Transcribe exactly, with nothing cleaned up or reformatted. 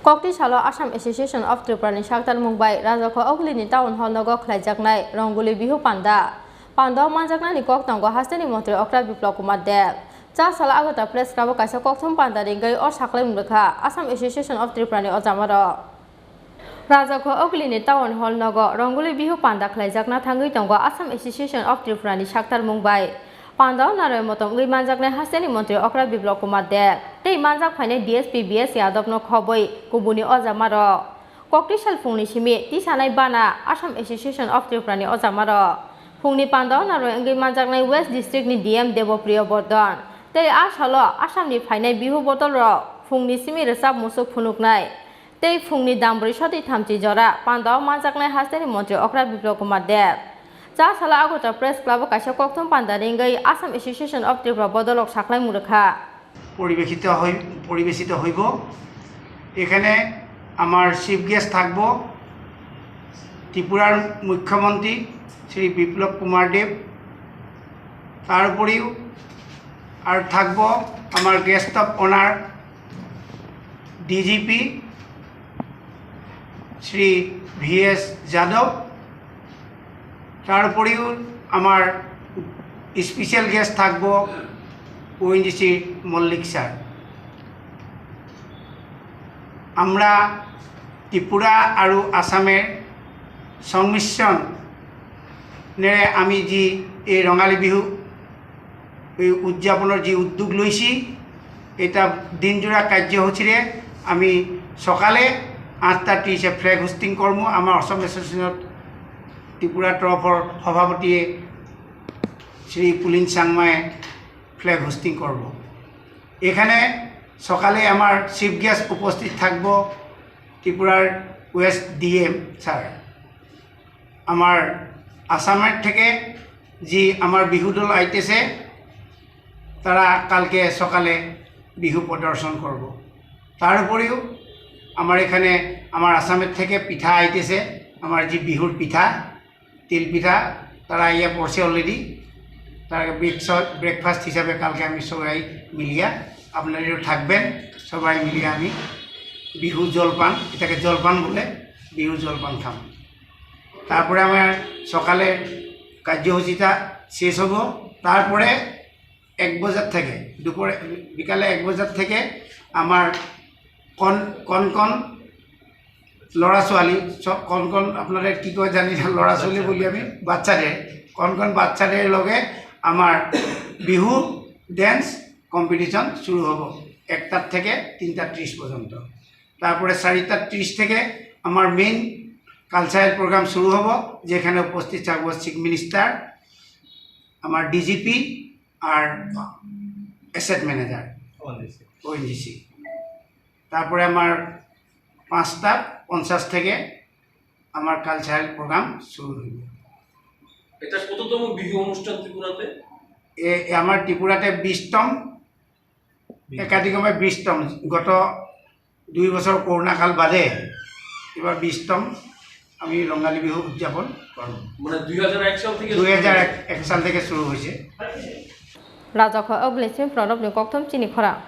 Kokti salo Assam Association of Tripura ni saktarmung bai Rajakho Oguli ni town hall nogo khlaijaknai Rongoli Bihu panda. Panda o manjaknani kok tongo hasteni montri okra Biplab Kumar Deb. Cha salo Agartala Press Club o kaisa kokthum panda ringwi o saklaimung rwkha Assam Association of Tripura ni ojamarok. Rajakho Oguli ni town hall nogo Rongoli Bihu panda khlaijakna thangwi tongo Assam Association of Tripura ni saktarmung bai. Panda o naroi motom wngwi manjaknai hasteni montri okra Biplab Kumar Deb tei manjak phainai D S P B S Yadav no khobwi kubuni ojamarok. Kokti sal phungni simi tisanai bana Assam Association of Tripura ni ojamarok. Phungni panda o naroi wngwi manjaknai West District ni D M Debopriyo Bordhan tei a salo Assam ni phainai Bihu bodol rok phungni simi rwchap musuk phunuknai. Tei phungni dam brwi soti thamchi jora panda o manjaknai hasteni montri okra Biplab Kumar Deb. Cha salo Agartala Press Club o kaisa kokthum panda ringwi Assam Association of Tripura bodolrok saklaimung rwkha. পরিবেশিত হই পরিবেশিত হইব। এখানে আমার chief guest থাকব ত্রিপুরার মুখ্যমন্ত্রী শ্রী বিপ্লব কুমার দেব। তার উপরেও আর থাকব আমার guest of honour DGP Shri V S Yadav. তার উপরেও আমার স্পেশাল গেস্ট থাকব ওএনজিসি মল্লিক স্যার। আমরা ত্রিপুরা আৰু আসামৰ সংমিশ্ৰণেৰে আমি যি এই ৰঙালী বিহু এই উদযাপনৰ যি উদ্যোগ লৈছি, এটা দিনজোৰা কাৰ্যসূচীৰে আমি সকালে আঠটা ত্ৰিশে ফ্লেগ হোষ্টিং কৰ্ম আমাৰ অসম এছ'চিয়েশ্যনত ত্ৰিপুৰাৰ তৰফৰ সভাপতিয়ে শ্ৰী পুলিন চাংমাই ফ্লেগ হোষ্টিং কৰ্ম। এখানে সকালে আমার চিফ গেস্ট উপস্থিত থাকব ত্রিপুরার ওয়েস্ট ডিএম স্যার। আমার আসামের থেকে যে আমার বিহু দল আইতেছে, তারা কালকে সকালে বিহু প্রদর্শন করব। তার উপরেও আমার এখানে আমার আসামের থেকে পিঠা আইতেছে, আমার যে বিহুর পিঠা, তিল পিঠা, তারা আইয়া পড়ছে অলরেডি। তার ব্রেকফাস্ট হিসাবে কালকে আমি সবাই মিলিয়া, আপনারাও থাকবেন, সবাই মিলিয়া আমি বিহু জলপান, এটাকে জলপান বলে, বিহু জলপান খাম। তারপরে আমার সকালে কার্যসূচিটা শেষ হবো। তারপরে এক বাজার থেকে, দুপুরে, বিকালে এক বাজার থেকে আমার কন কন কন ল'ৰা ছোৱালী, সব কণ কণ, আপোনালোকে কি কয় জানি না, ল'ৰা ছোৱালী বুলি আমি, বাচ্চাদের, কণ কণ বাচ্চাদের লগে আমাৰ বিহু ডেন্স কম্পিটিশন শুরু হ'ব একটার থেকে তিনটা ত্রিশ পর্যন্ত। তারপরে চারিটা ত্রিশ থেকে আমার মেইন কালচারাল প্রোগ্রাম শুরু হ'ব, যেখানে উপস্থিত থাকবো চিফ মিনিস্টার, আমার ডিজিপি আর অ্যাসেট ম্যানেজার, ওএনজিসি। তারপরে আমার পাঁচটা পঞ্চাশ থেকে আমার কালচারাল প্রোগ্রাম শুরু হইব। এটা কততম বিহু অনুষ্ঠান ত্রিপুরাতে? এ, এ আমার ত্রিপুরাতে বিশতম, একাধিক্রমে বিশতম। গত দুই বছর করোনা কাল বাদে এবার বিশতম আমি রঙালী বিহু উদযাপন করব। মানে দুই হাজার এক সাল থেকে শুরু দুই হাজার এক হয়েছে? এক সাল থেকে শুরু হয়েছে। Rajakho Oguli simi phunuknani kokthum chini khorang.